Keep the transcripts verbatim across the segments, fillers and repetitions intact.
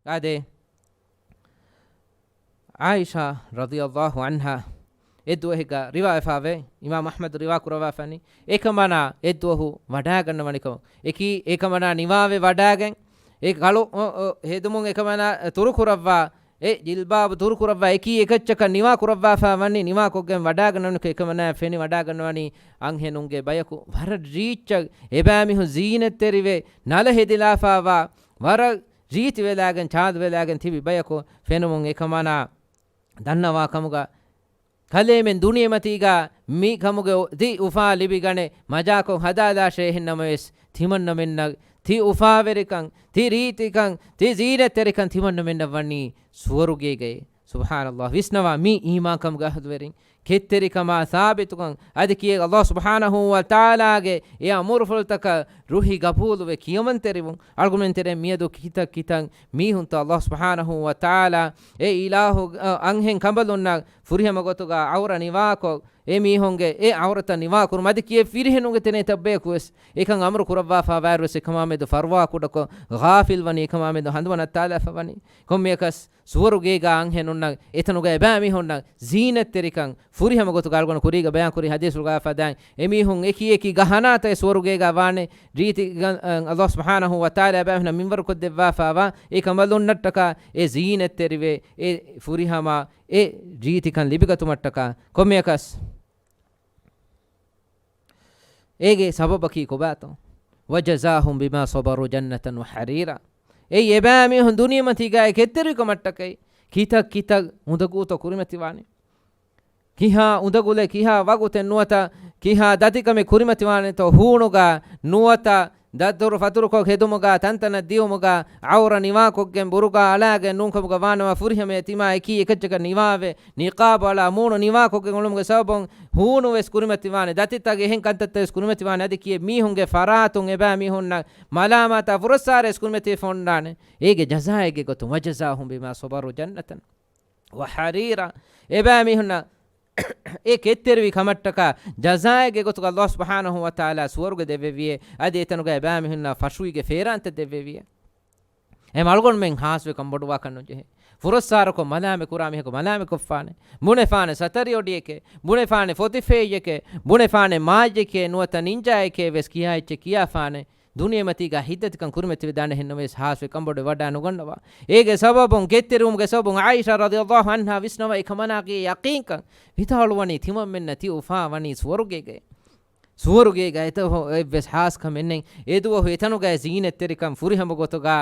އާދެ، ޢާއިޝާ ރަޟިޔަﷲ ޢަންހާ އެއްދުވަހެއްގަ ރިވާވެފާވޭ، އިމާމް އަޙްމަދު ރިވާ ކުރައްވާފަނީ، އެކަމަނާ އެއްދުވަހު ވަޑާގަންނަވަނިކަމު. އެކީ އެކަމަނާ ނިވާވެ ވަޑާގެން، އެ ކަޅު، އޮ، އޮ، ހެދުމުން އެކަމަނާ ތުރުކުރައްވާ، އެ ޖިލްބާބު ތުރުކުރައްވާ އެކީ އެކައްޗަކަށް ނިވާ ކުރައްވާފާ ވަނީ، ނިވާކޮށްގެން ވަޑާގަންނަވަނިކޮށް އެކަމަނާ ފެނި ވަޑާގަންނަވަނީ އަންހެނުންގެ ބަޔަކު ވަރަށް ރީއްޗަށް އެބައިމީހުން ޒީނަތްތެރިވެ ނަލަ ހެދިލާފާވާ، ވަރަށް ރީތިވެލާގެން ޗާދުވެލާގެން ތިބި ބަޔަކު ފެނުމުން އެކަމަނާ ދަންނަވާ ކަމުގަ، ކަލޭމެން ދުނިޔެމަތީގަ މި ކަމުގެ ތި އުފާ ލިބިގަނެ، މަޖާކޮށް ހަދާލާށޭ. އެހެންނަމަވެސް ތިމަންނަމެންނަށް ތި އުފާވެރިކަން، ތި ރީތިކަން، ތި ޒީނަތްތެރިކަން ތިމަންނަމެންނަށް ވަނީ ސުވަރުގޭގައޭ. ސުބްޙާނަﷲ. ވިސްނަވާ މި އީމާންކަމުގެ އަހުލުވެރިން، ކެތްތެރިކަމާ ސާބިތުކަން، އަދި ކިޔޭ ﷲ ސުބްޙާނަހޫ ވަތަޢާލާގެ އެ އަމުރުފުޅުތަކަށް ރުހި ގަބޫލުވެ ކިޔަމަންތެރިވުން. އަޅުގަނޑުމެން ތެރޭ މިއަދު ކިތައް ކިތައް މީހުންތޯ ﷲ ސުބްޙާނަހޫ ވަތަޢާލާ އެ އިލާހު، އަ، އަންހެން ކަނބަލުންނަށް ފުރިހަމަ ގޮތުގަ ޢައުރަ ނިވާކޮށް، އެ މީހުންގެ އެ ޢައުރަތައް ނިވާކުރުމަށް އަދި ކިޔޭ ފިރިހެނުންގެ ތެރޭ ތައްބަޔަކު ވެސް އެކަން އަމުރު ކުރައްވާފާ ވާއިރު ވެސް އެކަމާމެދު ފަރުވާ ކުޑަކޮށް، ޣާފިލް ވަނީ އެކަމާމެދު ހަނދުމަ ނައްތާލާފަ ވަނީ. ކޮންމެއަކަސް ސުވަރުގޭގާ އަންހެނުންނަށް އެތަނުގަ އެބައިމީހުންނަށް ޒީނަތްތެރިކަން ފުރިހަމަ ގޮތުގަ އަޅުގަނޑު ކުރީގަ ބަޔާން ކުރި ޙަދީޘުގަ ފަދައިން އެމީހުން އެކި އެކި ގަހަނާތައް ސުވަރުގޭގާ ވާނެ ރީތި، އަ، ﷲ ސުބްޙާނަހޫ ވަތަޢާލާ އެބައިމީހުންނަށް މިންވަރުކޮށްދެއްވާފާވާ އެ ކަނބަލުންނަށްޓަކާ އެ ޒީނަތްތެރިވެ އެ ފުރިހަމަ އެ ރީތިކަން ލިބިގަތުމަށްޓަކާ. ކޮންމެއަކަސް އޭގެ ސަބަބަކީ ކޮބާތޯ؟ وجزاهم بما صبروا جنة وحريرا. އެއީ އެބައިމީހުން ދުނިޔެމަތީގައި ކެތްތެރިކަމަށްޓަކައި ކިތައް ކިތައް އުނދަގޫތޯ ކުރިމަތިވާނެ. ކިހާ އުނދަގުލެއް، ކިހާ ވަގުތެއް ނުވަތަ ކިހާ ދަތިކަމެއް ކުރިމަތިވާނެތޯ ހޫނުގަ ނުވަތަ ދަތުރު ފަތުރުކޮށް ހެދުމުގަ، ތަންތަނަށް ދިއުމުގަ، ޢައުރަ ނިވާކޮށްގެން ބުރުގާ އަޅާގެން ނޫންކަމުގަ ވާނަމަ، ފުރިހަމަޔަށް ތިމާ އެކީ އެކައްޗަކަށް ނިވާވެ، ނިޤާބު އަޅާ، މޫނު ނިވާކޮށްގެން އުޅުމުގެ ސަބަބުން ހޫނު ވެސް ކުރިމަތިވާނެ، ދަތިތައް އެހެން ކަންތައްތައް ވެސް ކުރިމަތިވާނެ. އަދި ކިޔޭ މީހުންގެ ފަރާތުން އެބައިމީހުންނަށް މަލާމާތާ ފުރައްސާރަ ވެސް ކުރިމަތިވެފަ އޮންނާނެ. އޭގެ ޖަޒާއެއްގެ ގޮތުން، وجزاهم بما صبروا جنة وحريرا. އެބައިމީހުންނަށް އެ ކެތްތެރިވި ކަމަށްޓަކާ ޖަޒާއެއްގެ ގޮތުގަ ﷲ ސުބްޙާނަހޫ ވަތަޢާލާ ސުވަރުގެ ދެއްވެވިއޭ. އަދި އެތަނުގަ އެބައިމީހުންނަށް ފަށުވީގެ ފޭރާންތައް ދެއްވެވިއޭ. އެ އަޅުގަނޑުމެން ހާސްވެ ކަންބޮޑުވާކަށް ނުޖެހޭ. ފުރައްސާރަކޮށް މަލާމެ ކުރާ މީހަކު މަލާމެ ކޮށްފާނެ. ބުނެފާނެ ސަތަރި އޮޑިއެކޭ، ބުނެފާނެ ފޮތިފޭއްޔެކޭ، ބުނެފާނެ މާއްޔެކޭ، ނުވަތަ ނިންޖާއެކޭ ވެސް ކިޔާ އެއްޗެއް ކިޔާފާނެ. ދުނިޔެމަތީގަ ހިތްދަތިކަން ކުރިމަތިވެދާނެ ހެންނަމަވެސް ހާސްވެ ކަންބޮޑުވެ ވަޑާ ނުގަންނަވާ. އޭގެ ސަބަބުން ކެތްތެރިވުމުގެ ސަބަބުން ޢާއިޝާ ރަޟިޔަﷲ ޢަންހާ ވިސްނަވައި ކަމަނާގެ ޔަޤީންކަން ވިދާޅުވަނީ ތިމަންމެންނަށް ތި އުފާވަނީ ސުވަރުގޭގައޭ. ސުވަރުގޭގަ އެތަ-، އެއްވެސް ހާސްކަމެއް ނެތް. އެދުވަހު އެތަނުގައި ޒީނަތްތެރިކަން ފުރިހަމަ ގޮތުގަ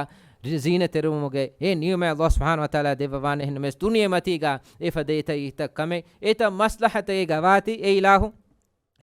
ޒީނަތްތެރިވުމުގެ އެ ނިޢުމަތް ﷲ ސުބްޙާނަހޫ ވަތަޢާލާ ދެއްވަވާނެ ހެންނަމެސް ދުނިޔެމަތީގަ އެފަދަ އެތައް އެތައް ކަމެއް އެތައް މަސްލަޙަތެއް އޭގަ ވާތީ އެ އިލާހު